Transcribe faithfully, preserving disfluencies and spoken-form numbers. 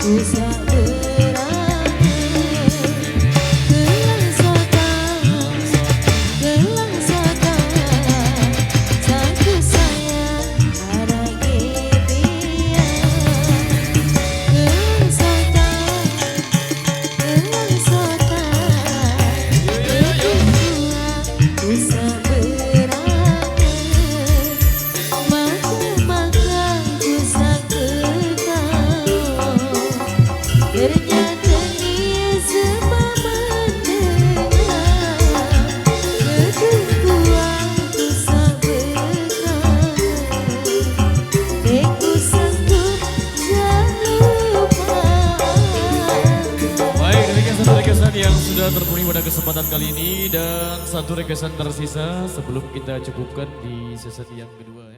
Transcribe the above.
Usah berakhir. Gelang sota, gelang sota, sangku sayang arah gebian. Gelang sota, gelang sota, gelang sota, usah berakhir. Maka-maka ku sangka kau, ternyata ia sebab mendengar. Kedengkuan ku sangka kau, dan ku sanggup tak lupa. Baik, demikian satu requestan yang sudah terpenuhi pada kesempatan kali ini, dan satu requestan tersisa sebelum kita cukupkan di sesi yang kedua.